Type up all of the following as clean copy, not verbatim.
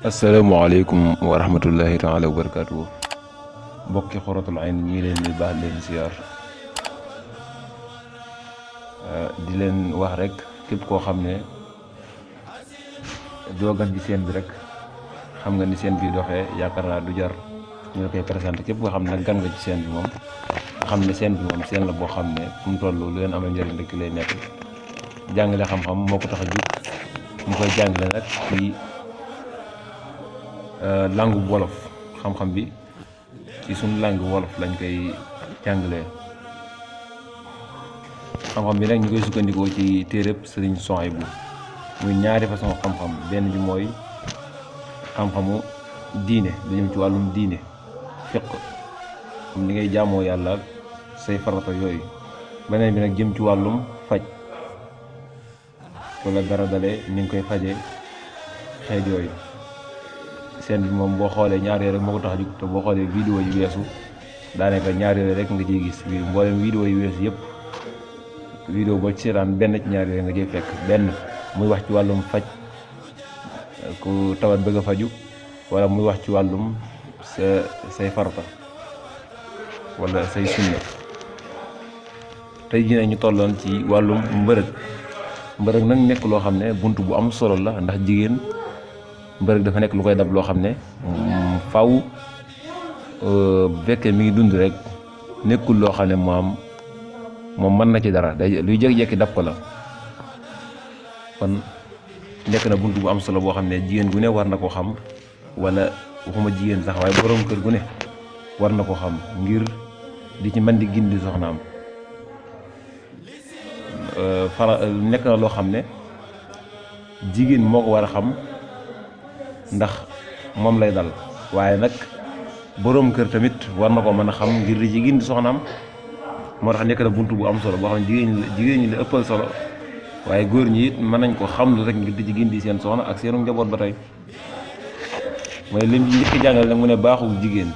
asalaamaaleykum wa rahmatullahi taala wa barakaatu. mbokki Xuratul Ayn ñi leen di baax leen siyaar di leen wax rek képp koo xam ne doogan ci seen bi rek xam nga ni seen bi doxee yaakaar naa du jar ñu la koy présenté. képp koo xam ne nag gan nga ci seen bi moom nga xam ne seen bi moom seen la boo xam ne fu mu toll lu leen amal njëriñ rek lay nekk. jàngale xam-xam moo ko tax a jug mu koy jàngale nag ci langue wolof. xam-xam bi ci suñu langue wolof lañ koy jàngalee. xam-xam bi nag ñu koy sukkandikoo ci téereb Sëriñ Souhaïbou muy ñaari façon xam-xam. benn bi mooy xam-xamu diine lu jëm ci wàllum diine fiq comme ni ngay jaamoo yàlla ak say farata yooyu. beneen bi nag jëm ci wàllum faj wala dara dale ni ngi koy faje xeet yooyu. seen bi moom boo xoolee ñaar yooyu rek moo ko tax a jug te boo xoolee vidéo yu weesu daanaka ñaar yooyu rek nga ciy gis mboolem vidéo yu weesu yëpp vidéo boo ci seetaan benn ci ñaar yooyu nga ciy fekk. benn muy wax ci wàllum faj ku tawat bëgg a faju wala muy wax ci wàllum say farata wala say sunna. tey jii nag ñu tolloon ci wàllum mbërëg nag nekk loo xam ne bunt bu am solo la ndax jigéen mbërëg dafa nekk lu koy dab loo xam ne faw bu fekkee mi ngi dund rek nekkul loo xam ne moom mën na ci dara day luy jékki-jékki dab ko la. kon nekk na bunt bu am solo boo xam ne jigéen gu ne war na ko xam, wala waxuma jigéen sax waaye borom kër gu ne war na ko xam ngir di ci mën di gindi soxnaam. nekk na loo xam ne jigéen moo ko war a xam ndax moom lay dal, waaye nag boroom kër tamit war na ko mën a xam ngir di ci gindi soxnaam. moo tax nekk na bunt bu am solo boo xam ne jigéen ñi la ëppal solo, waaye góor ñi it mën nañ ko xam lu rek ngir di ci gindi seen soxna ak seenu njaboot ba tey. mooy lim ci njëkk jàngale nag mu ne baaxul jigéen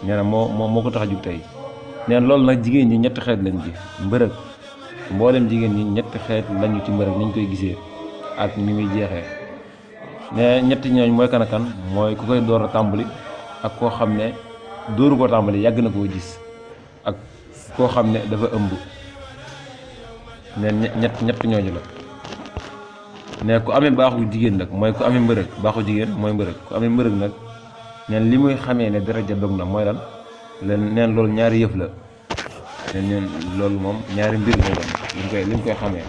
nee na moo ko tax a jug tey. nee na loolu nag jigéen ñi ñetti xeet lañ ci mbërëg. mboolem jigéen ñi ñetti xeet lañu ci mbërëg ni ñu koy gisee ak ni muy jeexee. ne ñetti ñooñ mooy kan ak kan mooy ku koy door a tàmbali ak koo xam ne dóoru ko tàmbali yàgg na koo gis ak koo xam ne dafa ëmb. ne ñett ñooñu la. ne ku amee baaxu jigéen nag mooy ku amee mbërëg. baaxu jigéen mooy mbërëg. ku amee mbërëg nag neen li muy xamee ne daraja dog na mooy lan neen loolu ñaari yëf la. neen loolu moom ñaari mbir lay doon liñ koy xamee.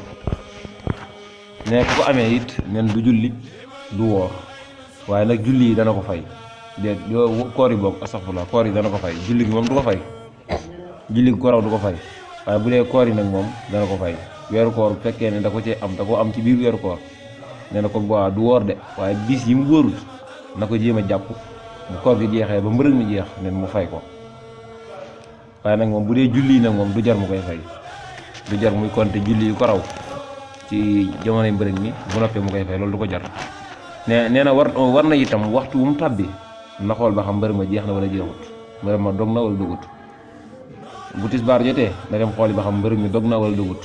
ne ku ko amee it neen du julli du woor, waaye nag julli yi dana ko fay. déet koor yi boog astaghfirullah, koor yi dana ko fay. julli gi moom du ko fay, julli gi koraw du ko fay, waaye bu dee koor yi nag moom dana ko fay. weeru koor bu fekkee ne da ko am ci biir weeru koor nee na ko waa du woor de, waaye bis yi mu wóorut na ko jéem a jàpp bu koor gi jeexee ba mbërëg mi jeex nen mu fay ko. waaye nag moom bu dee julli yi nag moom du jar mu koy fay, du jar muy compter julli yu ko raw ci jamonoy mbërëg mi bu noppee mu koy fay, loolu du ko jar. nee na war na itam waxtu wu mu tàbbi na xool ba xam mbërëg ma jeex na wala jeexut, mbërëg ma dog na wala dogut. bu tisbaar jotee na dem xooli ba xam mbërëg mi dog na wala dogut.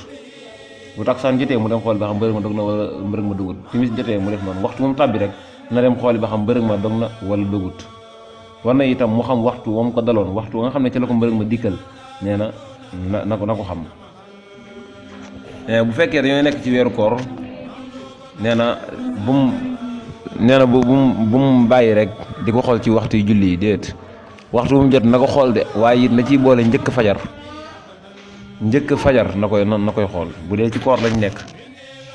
bu taksaan jotee mu dem xool ba xam mbërëg ma dog na wala mbërëg ma dogut. timis jotee mu def noonu, waxtu wu mu tàbbi rek na dem xooli ba xam mbërëg ma dog na wala dogut. war na itam mu xam waxtu wam ko daloon, waxtu nga xam ne ci la ko mbërëg ma dikkal nee na ko xam. bu fekkee dañoo nekk ci weeru koor nee na bu mu bàyyi rek di ko xool ci waxtu yu julli yi déet. waxtu bu mu jot na ko xool de, waaye it na ciy boole njëkk fajar na koy xool. bu dee ci koor lañ nekk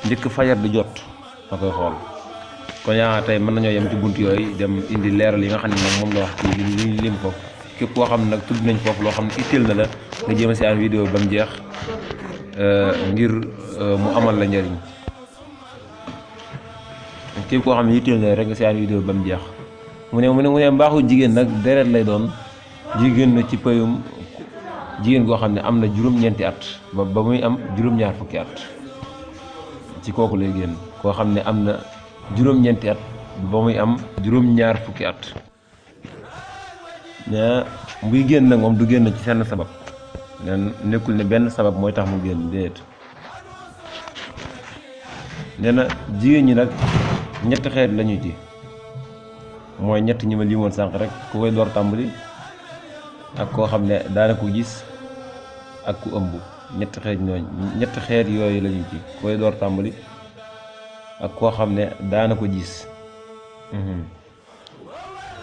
njëkk fajar di jot na koy xool. kon yaa tey mën nañoo yem ci bunt yooyu dem indi leeral yi nga xam ne moom la wax ci li lim foofu. képp koo xam ne nag tudd nañ foofu loo xam ne itteel na la nga jéem a si am vidéo ba mu jeex ngir mu amal la njëriñ. képp koo xam ne itteel na rek nga si am vidéo ba mu jeex. mu ne mbaaxu jigéen nag deret lay doon jigéen na ci payum jigéen goo xam ne am na juróom-ñeenti at ba muy am juróom-ñaar fukki at. ci kooku lay génn koo xam ne am na juróom-ñeenti at ba muy am juróom-ñaar fukki at. mais buy génn nag moom du génn ci seen sabab. nekkul ne benn sabab mooy tax mu génn déet. nee na jigéen ñi nag ñetti xeet lañu ci mooy ñett ñi ma limoon sànq rek ku koy door tàmbali ak koo xam ne daana ko gis ak ku ëmb ñetti xeet yooyu lañu ci ku koy door tàmbali ak koo xam ne daana ko gis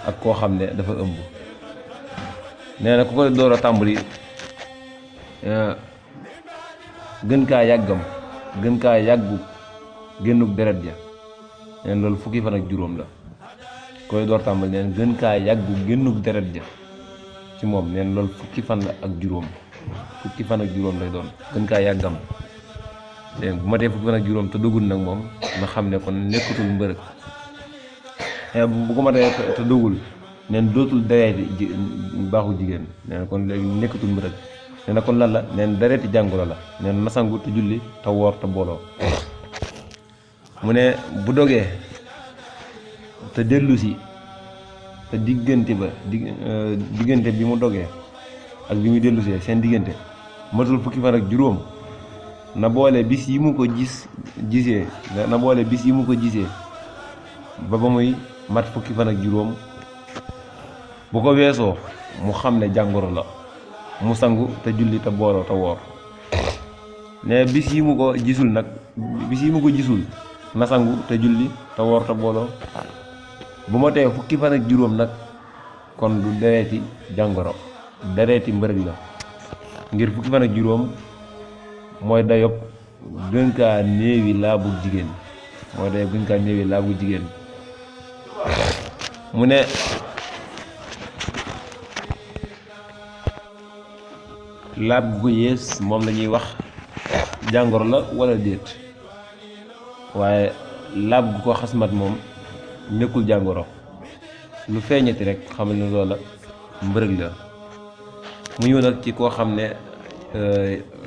ak koo xam ne dafa ëmb. nee na ku koy door a tàmbali gën kaa yàggu génnug deret ja neen loolu fukki fan ak juróom la. koy door tàmbali neen gën kaa yàggu génnug deret ja ci moom neen loolu fukki fan ak juróom lay doon gën kaa yàggam. dégg bu ma tee fukki fan ak juróom te dugul nag moom nga xam ne kon nekkatul mbërëg. bu ko ma tee te dugul neen dootul dereeti baaxu jigéen neen kon léegi nekkatul mbërëg. nee na kon lan la neen dereeti jàngoro la neen na sangu te julli te woor te booloo. mu ne bu dogee te dellusi te diggante bi mu dogee ak bi mu dellusee seen diggante matul fukki fan ak juróom na boole bis yi mu ko gisee ba muy mat fukki fan ak juróom. bu ko weesoo mu xam ne jàngoro la mu sangu te julli te booloo te woor. ne bis yi mu ko gisul na sangu te julli te woor te booloo. bu ma tee fukki fan ak juróom nag kon du dereeti jàngoro dereeti mbërëg la ngir fukki fan ak juróom mooy dayob gën kaa néewi laabu jigéen mu ne laab gu ko yées moom la ñuy wax jàngoro la walla déet waaye laab gu ko xasmat moom nekkul jàngoro lu feeñati rek xamal ne loola mbërëg la. mu ñëw nag ci koo xam ne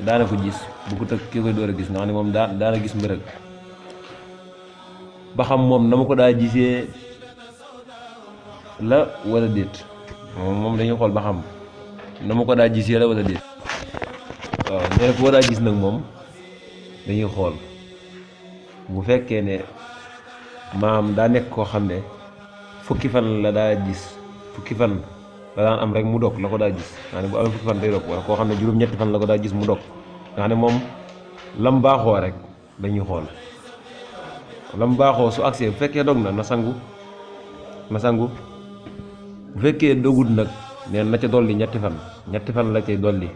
daana ko gis bu ko tëg ki koy door a gis nga xam ne moom daana gis mbërëg ba xam moom na ma ko daa gisee la walla déet moom dañuy xool ba xam na ma ko daa gisee la walla déet. waaw nee na ko daa gis nag moom dañuy xool bu fekkee ne maam daa nekk koo xam ne fukki fan la daa gis fukki fan la daan am rek mu dog la ko daa gis nga xam ne bu amee fukki fan day dog wala koo xam ne juróom-ñetti fan la ko daa gis mu dog nga xam ne moom lam baaxoo rek dañuy xool lam baaxoo su agsee bu fekkee dog na sangu bu fekkee dogut nag neen na ca dolli ñetti fan la cay dolli.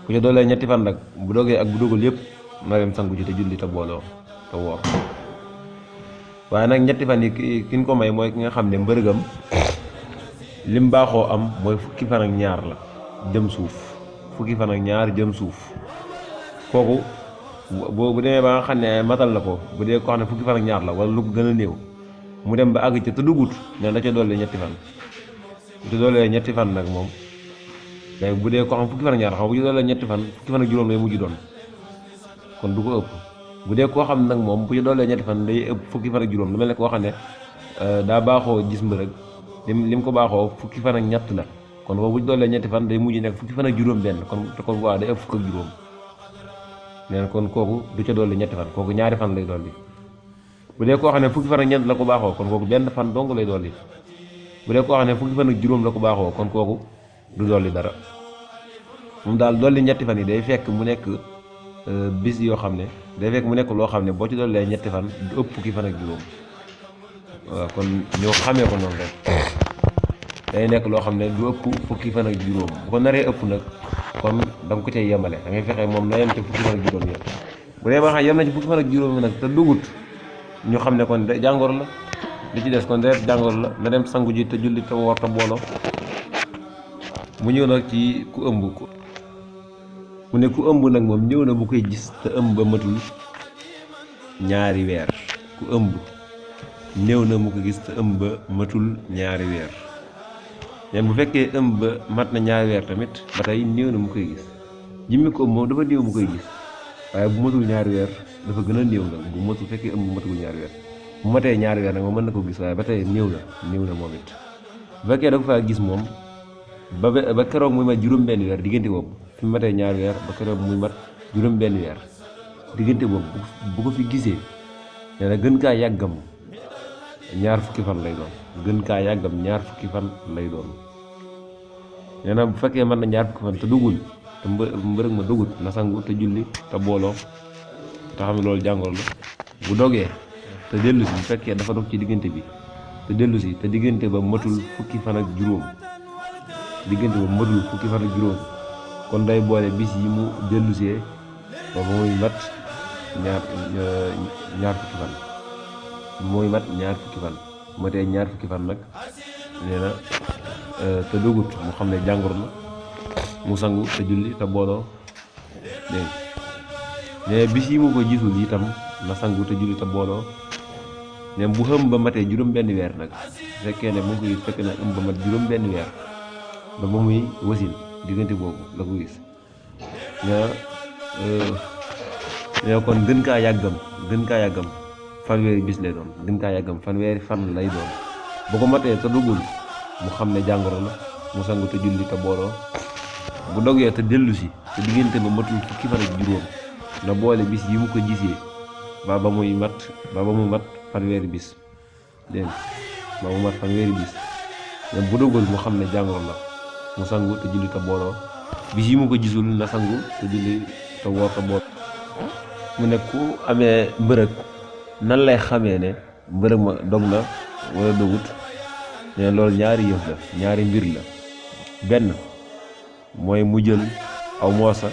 bu ca doolee ñetti fan nag bu dogee ak bu dogul yëpp na dem sangu ji te julli te booloo te woor. waaye nag ñetti fan yi ki ko may mooy ki nga xam ne mbërëgam lim baaxoo am mooy fukki fan ak ñaar la jëm suuf kooku bu demee ba nga xam ne matal na ko bu dee ko xam ne fukki fan ak ñaar la wala lu ko gën a néew mu dem ba àgg ca te dugut ne na ca dolli ñetti fan. bu ca doolee ñetti fan nag moom day bu dee ko xam fukki fan ak ñaar xam bu ca doolee ñetti fan fukki fan ak juróom lay mujj doon kon du ko ëpp. bu dee koo xam nag moom bu ci doolee ñetti fan day ëpp fukki fan ak juróom lu mel ne koo xam ne daa baaxoo gis mbërëg lim ko baaxoo fukki fan ak ñett la kon boobu bu ci doolee ñetti fan day mujj nekk fukki fan ak juróom benn kon waaw day ëpp fukk ak juróom. nee na kon kooku du ca dolli ñetti fan kooku ñaari fan lay dolli. bu dee koo xam ne fukki fan ak ñeent la ko baaxoo kon kooku benn fan dong lay dolli. bu dee koo xam ne fukki fan ak juróom la ko baaxoo kon kooku du dolli dara. moom daal dolli ñetti fan yi day fekk mu nekk bis yoo xam ne day fekk mu nekk loo xam ne boo ci dollee ñetti fan du ëpp fukki fan ak juróom. waaw kon ñoo xamee ko noonu rek day nekk loo xam ne du ëpp fukki fan ak juróom bu ko naree ëpp nag kon da nga ko cay yemale da ngay fexe moom na yem ci fukki fan ak juróom yëpp. bu dee ma xam yem na ci fukki fan ak juróom nag te dugut ñu xam ne kon de jàngoro la li ci des kon de jàngoro la na dem sangu ji te julli te woor te booloo. mu ñëw nag ci ku ëmb ko mu ne ku ëmb nag moom ñëw na bu koy gis te ëmb ba matul ñaari weer ku ëmb néew na mu ko gis te ëmb ba matul ñaari weer. leen bu fekkee ëmb ba mat na ñaari weer tamit ba tey néew na mu koy gis jimmi ko ëmb moom dafa néew mu koy gis waaye bu matul ñaari weer dafa gën a néew nag bu matul fekkee ëmb matagul ñaari weer bu matee ñaari weer nag moom mën na ko gis waaye ba tey néew na moom it. bu fekkee dafa faa gis moom ba keroog muy mat juróom benn weer diggante boobu fi mu matee ñaari weer ba keroog muy mat juróom benn weer diggante boobu bu ko fi gisee nee na gën kaa yàggam ñaar fukki fan lay doon gën kaa yàggam ñaar fukki fan lay doon nee na bu fekkee mën na ñaar fukki fan te dugul te mbërëg ma dugut na sangu te julli te booloo te xam ne loolu jàngoro la bu dogee te dellu si bu fekkee dafa dog ci diggante bi te dellu si te diggante ba matul fukki fan ak juróom kon day boole bis yi mu dellusee ba muy mat ñaar fukki fan mooy mat ñaar fukki fan matee ñaar fukki fan nag nee na te dugut mu xam ne jàngoro la mu sangu te julli te booloo dégg mais bis yi mu ko gisul itam na sangu te julli te booloo ne bu xëm ba matee juróom benn weer nag su fekkee ne mu ngi ko gis fekk na ëm ba mat juróom benn weer ba muy wasin diggante boobu la ko gis ne kon gën kaa yàggam fanweeri bis lay doon gën kaa yàggam fanweeri fan lay doon bu ko matee te duggul mu xam ne jàngoro la mu sangu te julli te booloo bu dogee te dellu si te diggante ba matul fukki fan ak juróom na boole bis yi mu ko gisee ba mu mat fanweeri bis dégg nga ba mu mat fanweeri bis même bu dogul mu xam ne jàngoro la mu sangu te julli te booloo bis yi mu ko gisul na sangu te julli te woor te booloo mu ne ku amee mbërëg nan lay xamee ne mbërëg ma dog na wala dogut ne loolu ñaari yëf la ñaari mbir la benn mooy mu jël aw moosa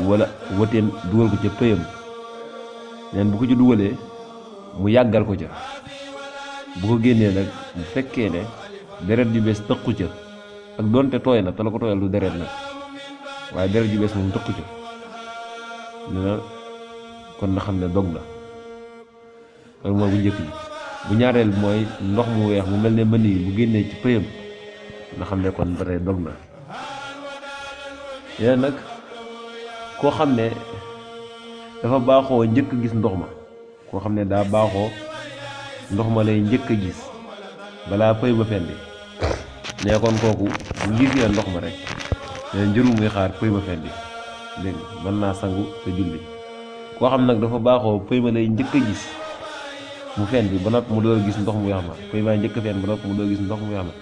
wala wëteen dugal ko ca pëyam neen bu ko ci dugalee mu yàggal ko ca bu ko génnee nag bu fekkee ne deret ju bees tëqu ca ak doonte tooy na te la ko tooyal du deret nag waaye deret ju bees moom tëqu ca nee na kon na xam ne dog na loolu mooy bu njëkk bi bu ñaareel mooy ndox mu weex mu mel ne mën yi bu génnee ci pëyam na xam ne kon ba tey dog na yéen nag koo xam ne dafa baaxoo njëkk gis ndox ma koo xam ne daa baaxoo ndox ma lay njëkk a gis balaa pëy ma fendi ne kon kooku bu gisee ndox ma rek ne njëru muy xaar pëy ma fendi dégg mën naa sangu te julli koo xam nag dafa baaxoo pëy ma lay njëkk a gis mu fendi ba noppi mu door a gis ndox mu weex ma pëy ma njëkk a fendi ba noppi mu door a gis ndox mu weex ma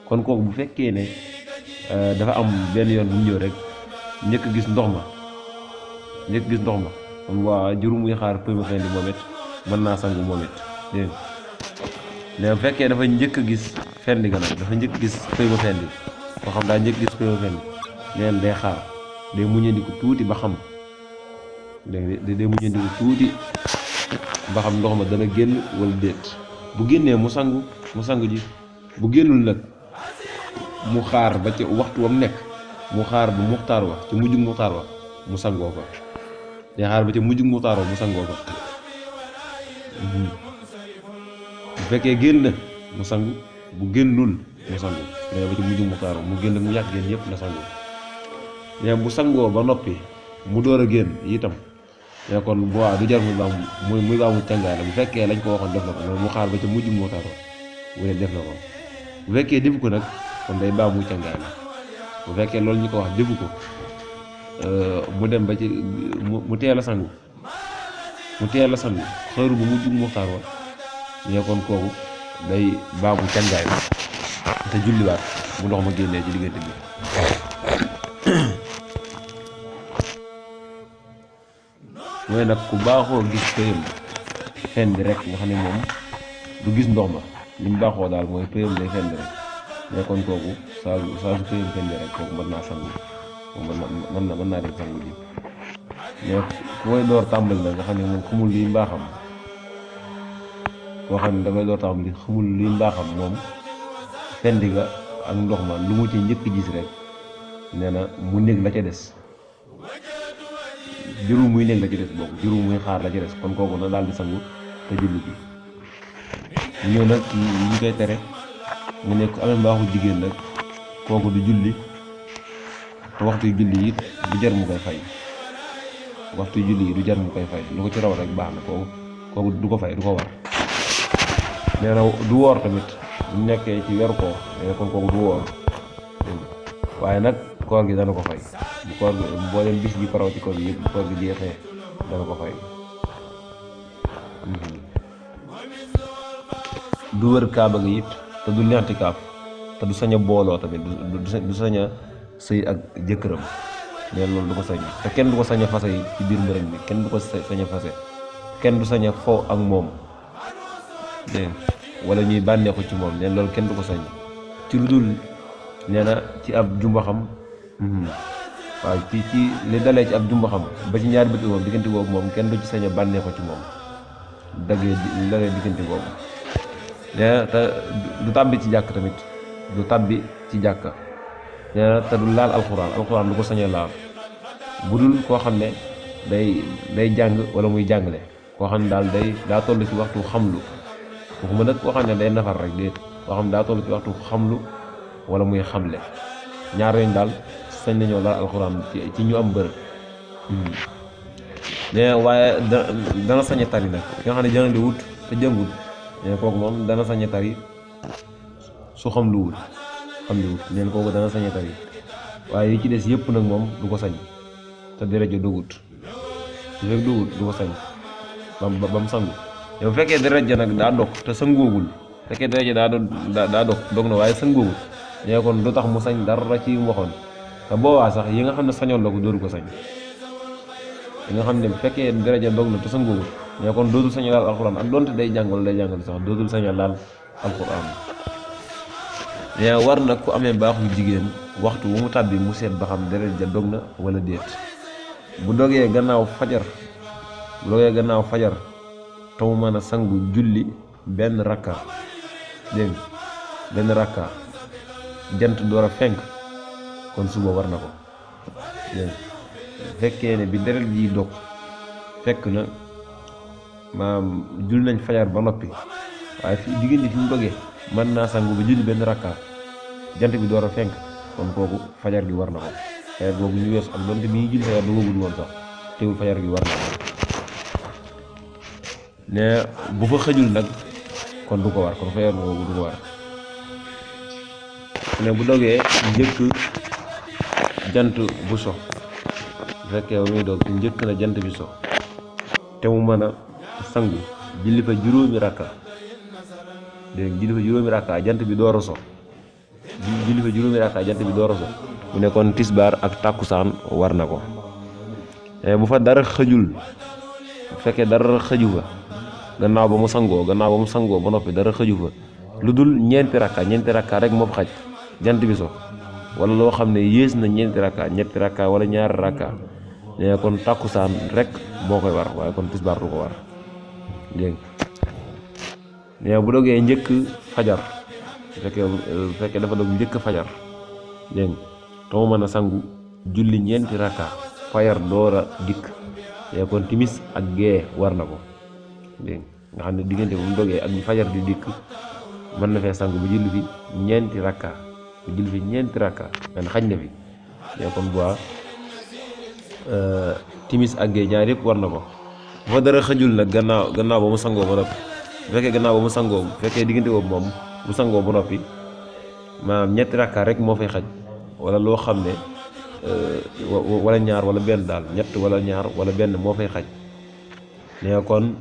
kon kooku bu fekkee ne dafa am benn yoon bu mu ñëw rek njëkk gis ndox ma kon waa juru muy xaar pëy ma fendi moom it mën naa sangu moom it dégg nga bu fekkee dafa njëkk a gis fendi ga nag dafa njëkk a gis pëy ma fendi koo xam daa njëkk gis pëy ma fendi neen day xaar day muñandiku tuuti ba xam day muñandiku tuuti ba xam ndox ma dana génn wala déet bu génnee mu sangu ji bu génnul nag mu xaar ba ca waxtu wam nekk mu xaar ba muxtaar wa ca mujjug muxtaar wa mu sangoo ko day xaar ba ca mujjug muxtaar wa mu sangoo ko bu fekkee génn na mu sangu bu génnul mu sangu day ba ca mujjug muxtaar wa mu génn mu yàq génn yëpp na sangu mais bu sangoo ba noppi mu door a génn itam mais kon bu waa du jar muy baamu càngaay la bu fekkee lañ ko waxoon def na ko loolu mu xaar ba ca mujjug muxtaar wa bu dee def na ko bu fekkee defu ko nag kon day baamu càngaay la bu fekkee loolu ñu ko wax defu ko mu dem ba ci mu teel a sangu xëru bu mujjug muxtaar wa mais kon kooku day baamu càngaay la te julliwaat bu ndox ma génnee ci diggante bi mooy nag ku baaxoo gis pëyam fendi rek nga xam ne moom du gis ndox ma li mu baaxoo daal mooy pëyam day fendi rek mais kon kooku saa su pëyam fendi rek kooku mën naa sangu mën naa dem sangu ji mais ku koy door tàmbali la nga xam ne moom xamul liy mbaaxam koo xam ne dafay door tàmbali xamul liy mbaaxam moom fendi ga ak ndox ma lu mu ci njëkk gis rek nee na mu néeg la ca des jërul muy nekk la ci des boobu jërul muy xaar la ci des kon kooku na daal di sangu te julli bi mu ñëw nag ñu koy tere mu nekk amee mbaaxu jigéen nag kooku du julli te waxtu julli it du jar mu koy fay lu ko ci raw rek baax na kooku du ko fay du ko war nee na du woor tamit bu nekkee ci weeru koor nee na kon kooku du woor waaye nag koor gi dana ko fay bu koor gi boo leen bis bi ko raw ci koor gi yëpp bu koor gi jeexee dana ko fay du wër kaaba gi it te du lentikaaf te du sañ a booloo tamit du sañ a sëy ak jëkkëram nee loolu du ko sañ te kenn du ko sañ a fase yi ci biir mbërëg bi kenn du ko sañ a fase kenn du sañ a fo ak moom dégg wala ñuy bànneexu ci moom nee loolu kenn du ko sañ ci lu dul nee na ci ab jumbaxam waaw ci li dalee ci ab jumbaxam ba ci ñaari bët moom diggante boobu moom kenn du ci sañ a bànneexu ci moom daggee li dalee diggante boobu nee na te du tàbbi ci jàkk tamit du tàbbi ci jàkka nee na te du laal alxuraan du ko sañ a laal bu dul koo xam ne day jàng wala muy jàngale koo xam ne daal daa toll ci waxtu xamlu waxuma nag koo xam ne day nafar rek déet koo xam ne daa toll ci waxtu xamlu wala muy xamle ñaar yooyu daal sañ nañoo laal alxuraan ci ñu am bërëb nee waaye dana sañ a tari nag ki nga xam ne jàngale wut te jàngut nee kooku moom dana sañ a tari su xamluwul neen kooku dana sañ a tari waaye yi ci des yëpp nag moom du ko sañ te daraja dogut su fekk dogut du ko sañ ba mu sangu yow fekkee daraja nag daa dog te sangoogul fekkee daraja daa dog na waaye sangoogul nee kon du tax mu sañ dara ci mu waxoon te boobaa sax yi nga xam ne sañoon la ko dootu ko sañ yi nga xam ne bu fekkee daraja dog na te sangoogul nee kon dootul sañ laal alxuraan ak donte day jàng wala day jàngal sax dootul sañ laal alxuraan nee war na ku amee baaxu jigéen waxtu wu mu tàbbi mu seet ba xam deret ja dog na wala déet bu dogee gannaaw fajar te mu mën a sangu julli benn rakka dégg benn rakka jant door a fenk kon suba war na ko dégg fekkee ne bi deret ji dog fekk na maam julli nañ fajar ba noppi waaye fi jigéen ji fi mu dogee mën naa sangu ba julli benn rakka jant bi door a fenk kon kooku fajar gi war na ko fajar boobu ñu weesu ak doonte bi ñuy julli fajar dogagul woon sax teewul fajar gi war na ko ne bu fa xëjul nag kon du ko war kon fajar boobu du ko war ne bu dogee njëkk jant bu so bu fekkee ba muy dog njëkk na jant bi so te mu mën a sangu julli fa juróomi rakka dégg julli fa juróomi rakka jant bi door a so mu ne kon tisbaar ak tàkkusaan war na ko bu fa dara xëjul bu fekkee dara xëju fa gannaaw ba mu sangoo ba noppi dara xëju fa lu dul ñeenti rakka rek moo fa xaj jant bi so wala loo xam ne yées na ñetti rakka wala ñaari rakka ne kon tàkkusaan rek moo koy war waaye kon tisbaar du ko war dégg ne bu dogee njëkk fajar bu fekkee dafa dog njëkk fajar dégg te mu mën a sangu julli ñeenti rakka fajar door a dikk ne kon timis ak gee war na ko dégg nga xam ne diggante bu mu dogee ak fajar di dikk mën na fee sangu bu julli fi ñeenti rakka man xaj na fi ne kon bu timis ak gee ñaar yëpp war na ko bu fa dara xëjul nag gannaaw ba mu sangoo ba noppi bu fekkee diggante boobu moom bu sangoo ba noppi maanaam ñetti rakka rek moo fay xaj wala loo xam ne wala ñaar wala benn daal ñett wala ñaar wala benn moo fay xaj ne kon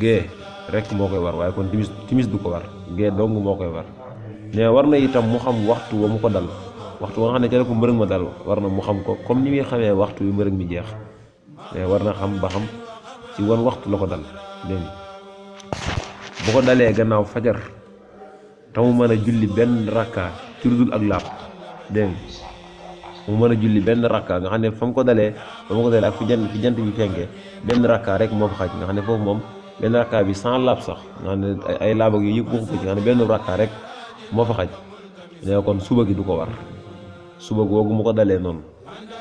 gee rek moo koy war waaye kon timis du ko war gee dong moo koy war ne war na itam mu xam waxtu wa mu ko dal waxtu wa nga xam ne ca la ko mbërëg ma dal war na mu xam ko comme ni muy xamee waxtu wi mbërëg mi jeex mais war na xam ba xam ci wan waxtu la ko dal dégg nga bu ko dalee gannaaw fajar te mu mën a julli benn rakka ci lu dul ak laab dégg nga mu mën a julli benn rakka nga xam ne fa mu ko dalee ak fi jant bi fenkee benn rakka rek moo fa xaj nga xam ne foofu moom benn rakka bi sans laab sax nga xam ne ay laab ak yooyu yëpp waxu ko ci nga xam ne benn rakka rek moo fa xaj ne kon suba gi du ko war suba googu mu ko dalee noonu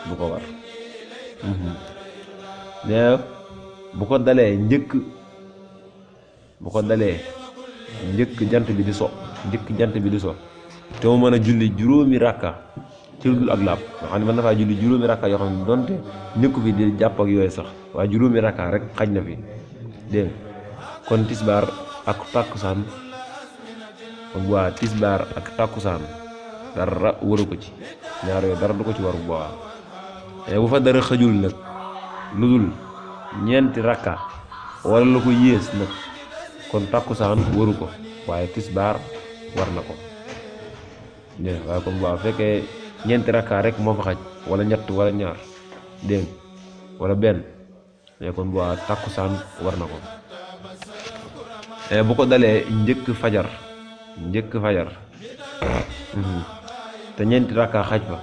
du ko war ne bu ko dalee njëkk jant bi di so te mu mën a julli juróomi rakka ci lu dul ak laab nga xam ne mën na faa julli juróomi rakka yoo xam ne donte nekku fi di jàpp ak yooyu sax waaye juróomi rakka rek xaj na fi dégg kon tisbaar ak tàkkusaan dara waru ko ci ñaar yooyu dara du ko ci war bu boobaa bu fa dara xëjul nag lu dul ñeenti rakka wala lu ko yées nag kon tàkkusaan waru ko waaye tisbaar war na ko dégg nga waaye kon bu fekkee ñeenti rakkaa rek moo fa xaj wala ñett wala ñaar dégg wala benn mais kon bu tàkkusaan war na ko bu ko dalee njëkk fajar te ñeenti rakkaa xaj fa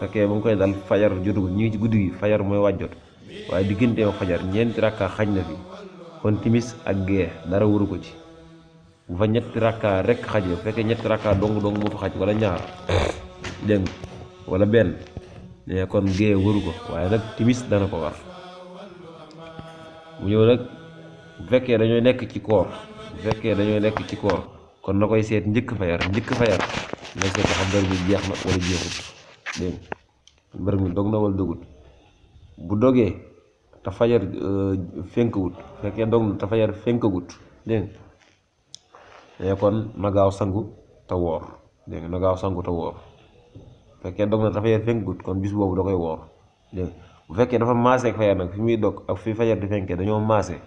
fekkee ba nga koy dal fajar jotugul ñu ngi ci guddi gi fajar mooy wàjjot waaye digganteem ak fajar ñeenti rakkaa xaj na fi kon timis ak gee dara waru ko ci bu fa ñetti rakkaa rek xaje fekkee ñetti rakkaa dong moo fa xaj wala ñaar dégg wala benn ne kon gee waru ko waaye nag timis dana ko war mu ñëw nag bu fekkee dañoo nekk ci koor kon na koy seet njëkk fajar na seet xam mbër mi jeex na wala jeexut dégg mbër mi dog na wala dogut bu dogee te fajar fenkagut fekkee dog na te fajar fenkagut dégg nga kon na gaaw sangu te woor dégg nga na gaaw sangu te woor fekkee dog na te fajar fenkagut kon bis boobu da koy woor dégg nga bu fekkee dafa maase ak fajar nag fi muy dog ak fi fajar di fenkee dañoo maase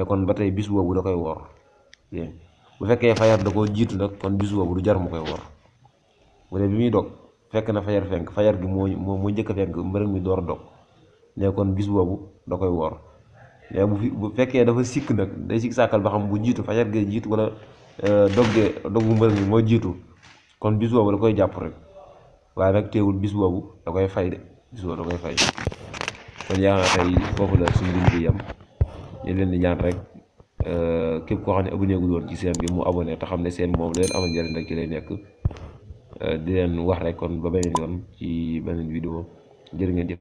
kon ba tey bis boobu da koy woor dégg nga bu fekkee fajar da koo jiitu nag kon bis boobu du jar mu koy woor bu dee bi muy dog fekk na fajar fenk fajar gi moo njëkk a fenk mbërëg mi door a dog ne kon bis boobu da koy woor mais bu fekkee dafa sikk nag day sikk sàkkal ba xam bu jiitu fajar gi jiitu wala dogu mbërëg mi moo jiitu kon bis boobu da koy jàpp rek waaye nag teewul bis boobu da koy fay de bis boobu da koy fay kon yaa nga tey foofu la suñu liñ bi yem ñu leen di ñaan rek képp koo xam ne abonné gul woon ci seen bi mu abonné te xam ne seen moom leen amal njëriñ rek ci lay nekk di leen wax rek kon ba beneen yoon ci beneen vidéo jërë ngeen jëf